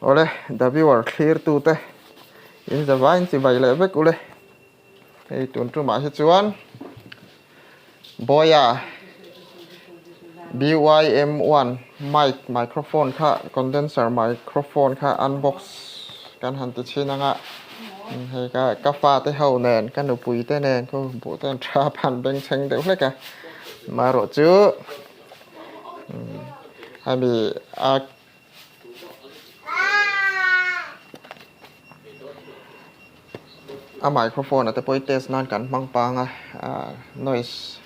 Awle the viewer thlir tute in zavaiin chibai leh vek ule. Hei tun tumah hi chuan Boya BYM1 mic microphone kha condenser microphone kha unbox kan han ti chhin anga hei ka ka fate ho nen ka nupui te nen khu buh ten tha phan bengchheng deuh hlek a marawh chu hemi a A microphone a te pawh hi test nan kan hmang pang a ah noise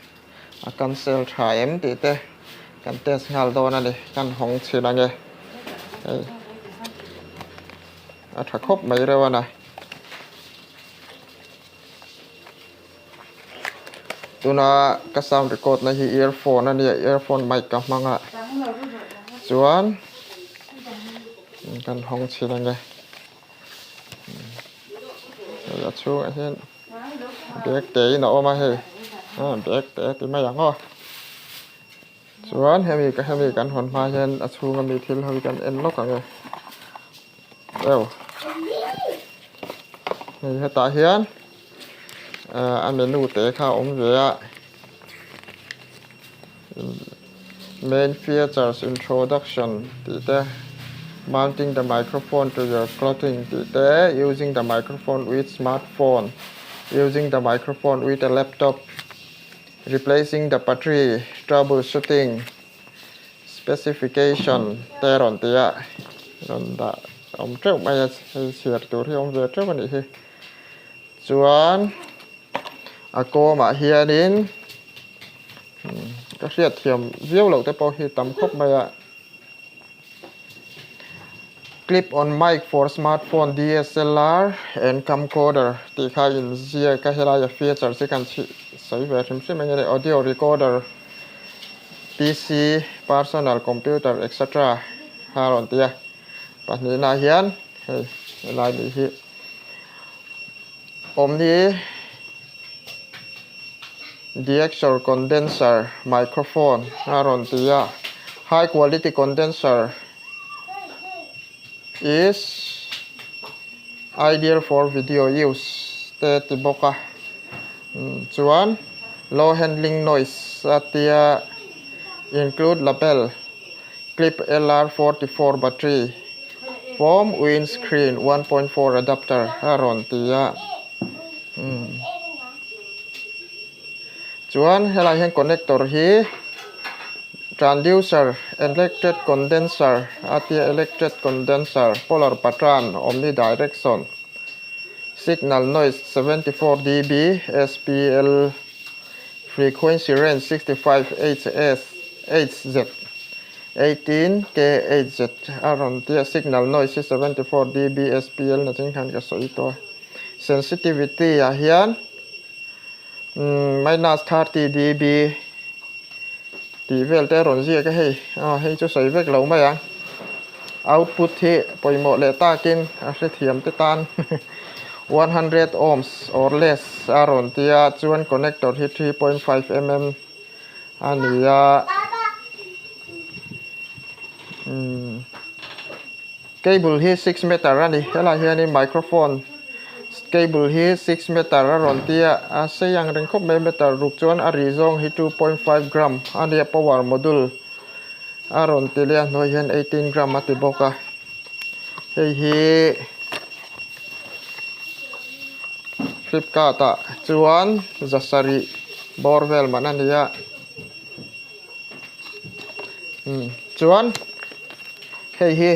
a cancel tha em tih te kan test nghal dawn a ni kan hawng chhin ang e hei a tha khawp mai reuh a na. Tuna ka sound record na hi earphone a nia earphone mic ka hmang a chuan kan hawng chhin ang e hei a chhungah hian bag te in a awm a hei bag te ti mai ang aw chuan hemi hemi kan hawn hma hian a chhung ami thil ho hi kan en lawk ang e eo hei hetah hian a menu te kha a awm ve a main features introduction tih te mounting the microphone to your clothing tih te using the microphone with smartphone using the microphone with a laptop. Replacing the battery, troubleshooting, specification te a rawn ti a, rawn dah awm teuh mai a, hei chhiar tur hi a awm ve teuh a nih hi. Chuan a kawmah hianin ka hriatthiam viau loh te pawh hi tam khawp mai a. Clip on mic for smartphone, DSLR and camcorder tih kha in ziak a, helai a features hi kan chhi sawi ve hrim hrim eng nge audio recorder, PC, personal computer etc kha a rawn ti a, pahnihna hian hei helai ni hi awmni Deaxor condenser microphone a rawn ti a, high quality condenser is ideal for video use te ti bawk a, chuan low handling noise a tia include lapel clip LR44 battery foam windscreen 1.4 adapter a rawn ti a. Chuan helai hian connector hi transducer electric condenser a tia electric condenser polar pattern omni direction signal noise 74 dB SPL frequency range 65 hs hz 18 khz a rawn tia signal noise hi 74 dB SPL na ching khan ka sawi tawh a. Sensitivity ah hian minus 30 dB tih vel te a rawn ziak a hei aw hei chu sawi vek lo mai ang output hi pawimawh leh takin a hrethiam te tan 100 ohms or less a rawn tia chuan connector hi 3.5 mm a ni a umm. Cable hi six meter a ni helai hianin microphone cable hi six meter a rawn ti a a sei ang reng khawp mai meter ruk chuan a ri zawng hi 2.5 gram a nia power module a rawn ti leh a hnuai hian 18 gram a ti bawk a hei hi flipkart ah chuan zasarih bawr vel man a ni a. Chuan hei hi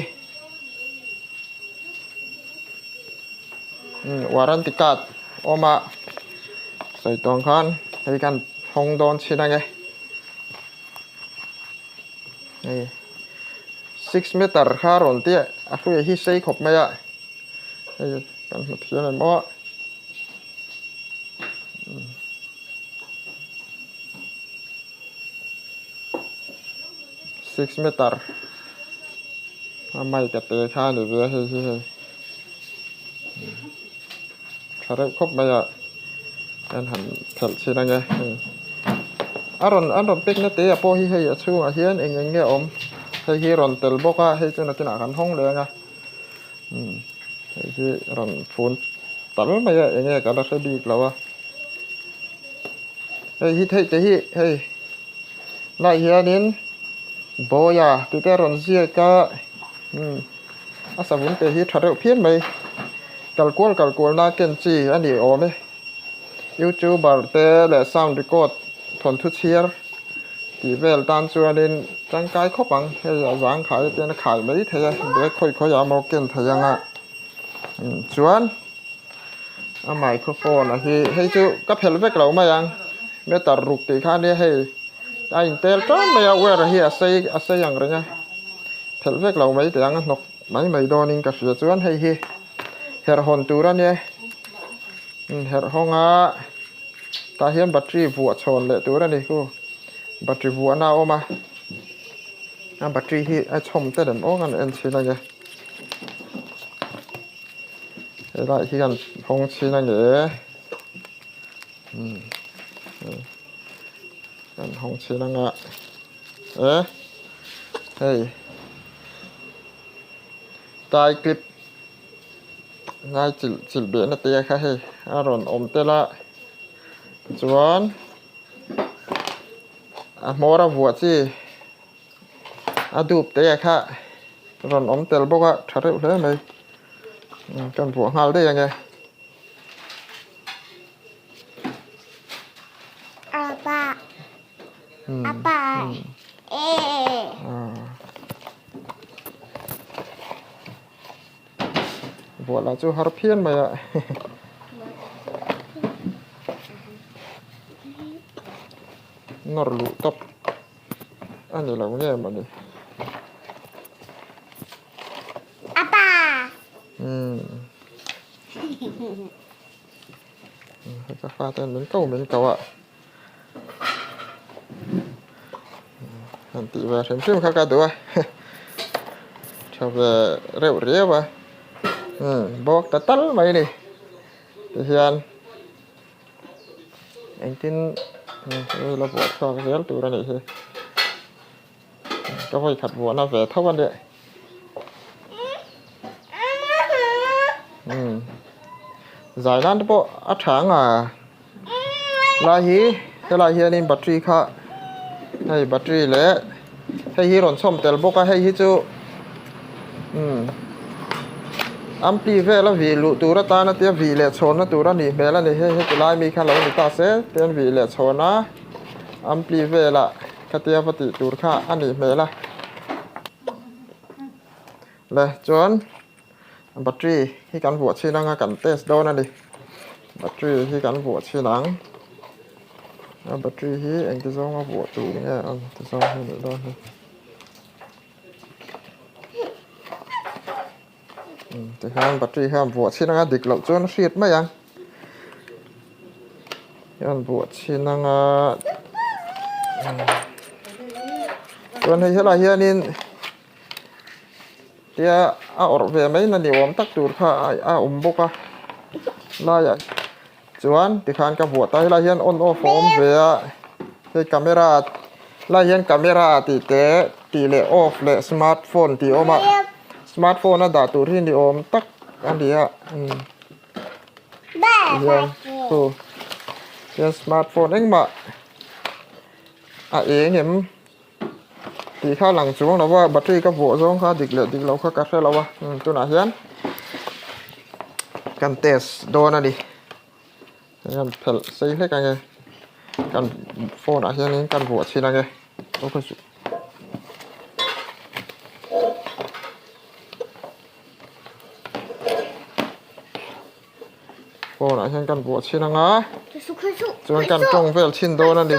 warranty card awm a sawi tawng khan hei kan hawng dawn chhin ange hei 6 meter kha rawn tia a hruai hi sei khawp mai a hei kan hmu thiam em aw. 6 meter a mic a te kha a ni ve a hei hi hei tha reuh khawp mai a an han phelh chhin ange hei a rawn an rawn pek na te ah pawh hi hei a chhungah hian eng eng nge a awm hei hi a rawn tel bawk a hei chu nakinah kan hawng leh ang a. Umm hei hi rawn fun tal mai a enge ka la hre bik lo a hei hi theih te hi hei lai hianin Bawia tih te a rawn ziak a umm a savun te hi tha reuh phian mai kal kual kal kual na ken chi a ni awm e youtuber te leh sound record thawnthu chhiar tih vel tan chuanin tangkai khawp ang hei a zang khai te hian a khai mai thei a bag khawi khawi ah maw ken thei ang a chuan a microphone a hi hei chu ka phelh vek lo mai ang meter ruk tih kha ania hei a intel tan mai a wire hi a sei a sei ang reng a phelh vek lo mai teh ang a hnawk mai mai dawnin ka hria chuan hei hi herh hawn tur ania herh hawng a. Tah hian battery vuah chhawn leh tur a ni khu battery vuahna a awm a a battery hi a chhawm te lem awk a ni en chhin ange helai hi kan hawng chhin ange umm kan hawng chhin anga e hei tie clip. Ngai chilh chilh behna te kha hei a rawn awm tel a chuan a hmawr a vuah chi a dup te kha rawn awm tel bawk a tha reuh hle mai kan vuah nghal daih ang e. Vuah lah chu har phian mai a. Nawr luh tawp a ni lo nge mawni. Apa. Umm. Ka fate min ko min ko a. Han tih ve hrim hrim kha ka duh a tha ve reuh riau a umm bawk ta tal mai a ni tihian engtin hei la buah chhuak zel tur a nih hi ka vawi khat buahna ve tho a nia umm zai nan te pawh a tha ang a. Lai hi helai hianin battery kha hei battery leh hei hi rawn chhawm tel bawk a hei hi chu umm ampli vel a vih luh tur atana tia vih leh chhawnna tur a nih hmel a ni hei heti lai mi kha lo ni ta se tian vih leh chhawn a ampli velah khatia va tih tur kha a nih hmel a le chuan. Battery hi kan vuah chhin anga kan test dawn a ni battery hi kan vuah chhin ang a battery hi engti zawnga vuah tur nge a ti zawng hi a nih dawn hi tikhian battery hian vuah chhin anga dik loh chuan a hriat mai ang hian vuah chhin anga chuan hei helai hianin. Tia a awrh ve mai na ni awm tak tur kha a awm bawk a laiah chuan tikhan ka vuah ta helai hian on off a awm ve a hei camera lai hian camera tih te tih leh off leh smartphone tih a awm a smartphone a dah tur hi ni awm tak a ni a umm tihian chu tihian smartphone engmah a eng em. Tih kha lang chuang lo va battery ka vuah zawng kha dik leh dik lo kha ka hre lo a tunah hian kan test dawn a ni kan phelh sei hlek ang e kan phone ah hianin kan vuah chhin ang e phone ah hian kan vuah chhin ang a chuan kan tawng vel chhin dawn a ni.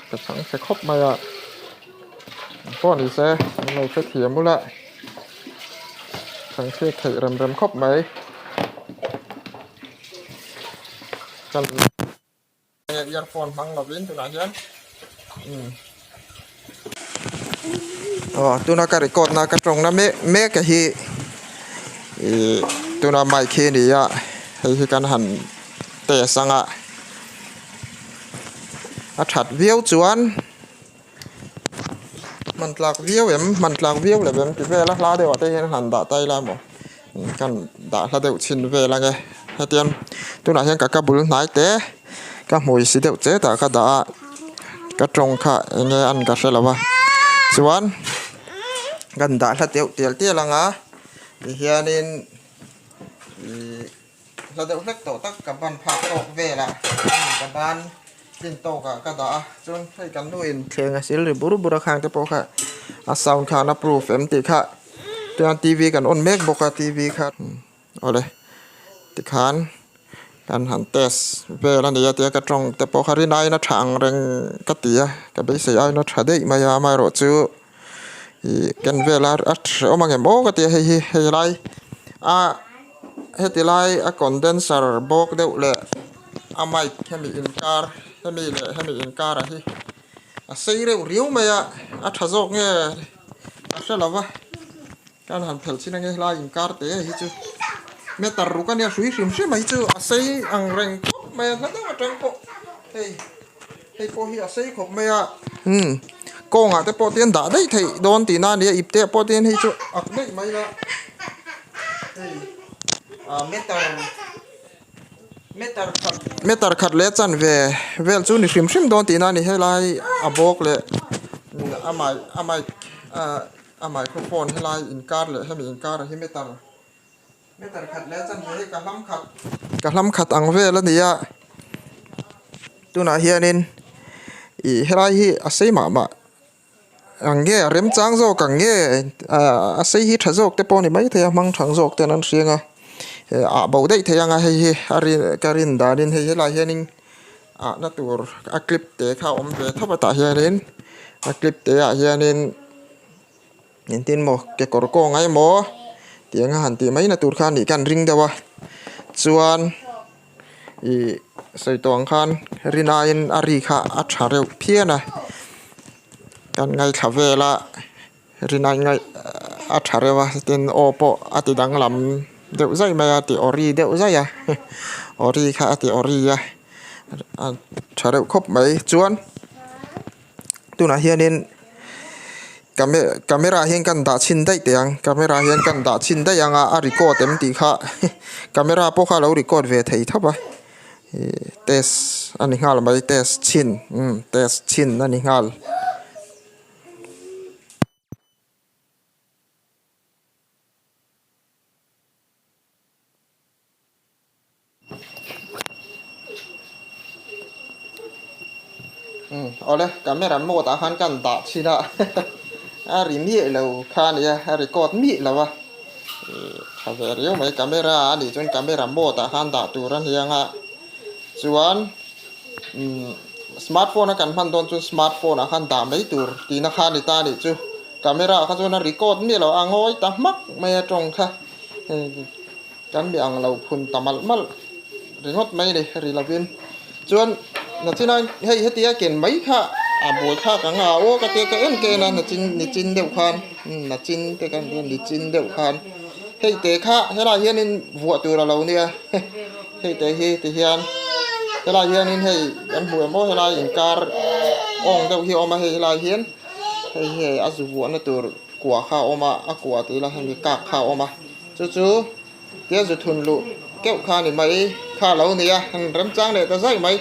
Ka chhang chhe khawp mai a pawh ni se an lo hrethiam ula chhang chhiat theih rem rem khawp mai kan earphone hmang lovin tunah hian umm aw tuna ka record na ka tawng na mek mek a hi ih tuna mic hi a ni a. Hei hi kan han test anga a that viau chuan hman tlak viau em hman tlak viau lo em ti vel a hla deuh ah te hian han dah ta ila maw kan dah hla deuh chhin vel ange hetiang tunah hian ka ka bul hnai te ka hmui si deuh chet ah ka dah a ka tawng kha eng nge an ka hre lo a chuan kan dah hla deuh tial tial anga tihianin ihh hla deuh hlek tawh tak ka ban phak tawk vel ah ka ban tlin tawk ah ka dah a chuan hei kan nu in thleng a sil ri bur bur a khang te pawh kha a sound khan a proof em tih kha chuan t v kan on mek bawk a t v kha awle tikhan kan han test vel a ni a tia ka tawng te pawh kha rin aiin a tha ang reng ka ti a ka beisei aiin a tha daih mai a amaherawhchu ih ken vel a a hrehawm ang em aw ka ti a hei hi hei lai a heti lai a condenser bawk deuh leh a mic hemi inkar hemi leh hemi inkar ah hi a sei reuh riau mai a a tha zawk nge a hre lo va kan han phelh chin ange helai inkar te hi chu meter ruk ania hrui hrim hrim mai chu a sei ang reng khawp mai a hla deuh atang pawh hei hei pawh hi a sei khawp mai a umm kawngah te pawh te hian dah daih theih dawn tihna a nia ipte ah pawh te hian hei chu ak daih mai la hei ah meter meter khat meter khat leh chanve vel chu ni hrim hrim dawn tihna a ni helai a bawk leh a mic a mic ah A microphone helai inkar leh hemi inkar hi meter meter khat leh chanve hi ka hlam khat ka hlam khat ang vel a ni a tunah hianin ih helai hi a sei mah mah ang nge a remchang zawk ang nge ah a sei hi tha zawk te pawh a ni maithei a hmang thang zawk ten an hriang a ah bo daih thei ang a hei hi a rin ka rin danin hei helai hianin ahna tur a clip te kha a awm ve tho a tah hianin a clip te ah hianin engtin maw kekawr kawng a emaw tih anga han tih mai na tur kha a nih kha an ring deuh a chuan ih sawi tawh ang khan rin aiin a ri kha a tha reuh phian a kan ngaithla vel a. Rinai ngaih a tha reuh a tin aw pawh a ti danglam deuh zaih mai a ti ori deuh zaih a ori kha a ti ori a a tha reuh khawp mai chuan tunah hianin camera hian kan dah chhin daih teh ang camera hian kan dah chhin daih ang a a record em tih kha camera pawh kha a lo record ve thei thap a ih test a ni nghal mai test chhin umm test chhin a ni nghal. Awle camera mode ah khan kan dah chhin a a ri miah lo kha a nia a record miah lo a ih tha ve riau mai camera a nih chuan camera mode ah khan dah tur a nia ang a chuan umm smartphone a kan hman dawn chuan smartphone ah khan dah mai tur tihna kha a ni ta a nih chu camera ah kha chuan a record miah lo a ngawi ta hmak mai a tawng kha kan mi ang lo phun ta malh malh ringawt mai a ni ri lovin chuan nachin a hei heti a ken mai kha a buai thlak ang a aw ka tia ka en ka en a nachin nichin deuh khan nachin te kan tia nichin deuh khan hei te kha helaiah hianin vuah tur a lo nia. Hei te hi ti hian helai hianin hei kan hmu em aw helai inkar awng deuh hi a awm a hei helai hian hei hi hei a zu vuahna tur kua kha a awm a a kua tih ila hemi kak kha a awm a chu chu tia zu thun luh keuh kha a ni mai kha a lo ni a han remchang leh ta zaih mai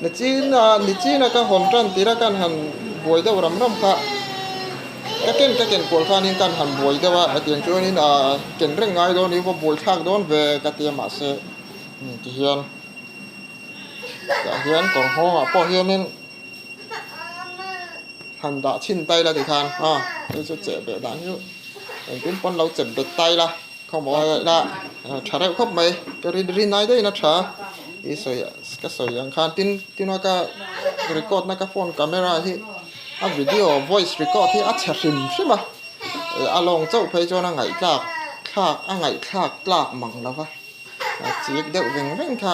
nichin a nichin a ka hawn tan tir a kan han buai deuh ram ram kha ka ken ka ken kual khanin kan han buai deuh a hetiang chuanin ah ken reng ngai dawn i va buai thlak dawn ve ka ti a mahse ti hian tah hian kawr nghawngah pawh hianin han dah chhin ta ila tikhan a hei chu cheh beh dan hi engtin pawn lo chep bet ta ila khawmaw ila tha reuh khawp mai ka rin rin ai daihin a tha i sawi ka sawi ang khan tin tuna ka record na ka phone camera hi a video voice record hi a chhe hrim hrim a a lawng chauh phei chuan a ngaihthlak thlak a ngaihthlak tlak mang lo va a chik deuh veng veng kha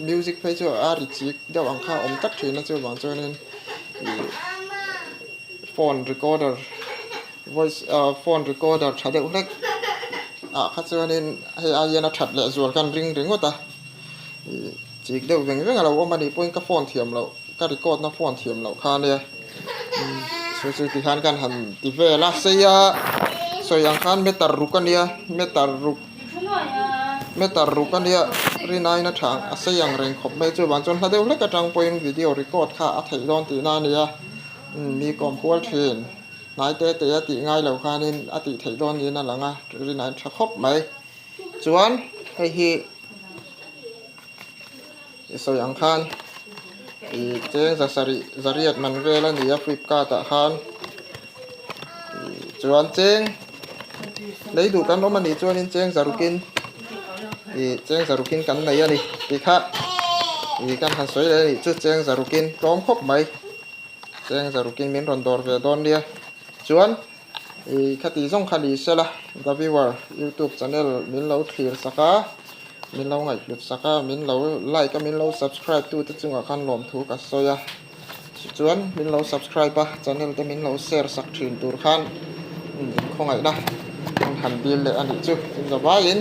music phei chu a ri chik deuh ang kha a awm tlat thin a chuvang chuanin ih phone recorder voice ah phone recorder tha deuh hlek ah kha chuanin hei ai hian a that leh zual khan ring ringawt a. Ih chik deuh veng veng a lo awm a nih pawhin ka phone thiam loh ka record na phone thiam loh kha ania chu chu tikhan kan han ti vel a sei a sawi ang khan meter ruk ania meter ruk meter ruk ania rinai na tha a sei ang reng khawp mai chuvang chuan hla deuh hlek atang pawhin video record kha a theih dawn tihna ania mi kawm kual thin hnai te te a tih ngai lo khanin a tih theih dawn niin a lang a rinai tha khawp mai. Chuan hei hi i sawi ang khan ih cheng za sarih zariat man vel a ni a flipkart ah khan ih chuan cheng lei duh kan awm a nih chuanin cheng zarukin ih cheng zarukin kan nei a ni tih kha ih kan han sawi leh a nih chu cheng zarukin tlawm khawp mai cheng zarukin min rawn dawr ve dawn nia chuan. Ih khati zawng kha ni sela the viewer youtube channel min lo thlir sak a min lo ngaihhlut sak a min lo like a min lo subscribe tu te chungah khan lawmthu ka sawi a tichuan min lo subscribe a channel te min lo share sak thin tur khan inkhawngaihna an han dil leh a nih chu in zavaiin.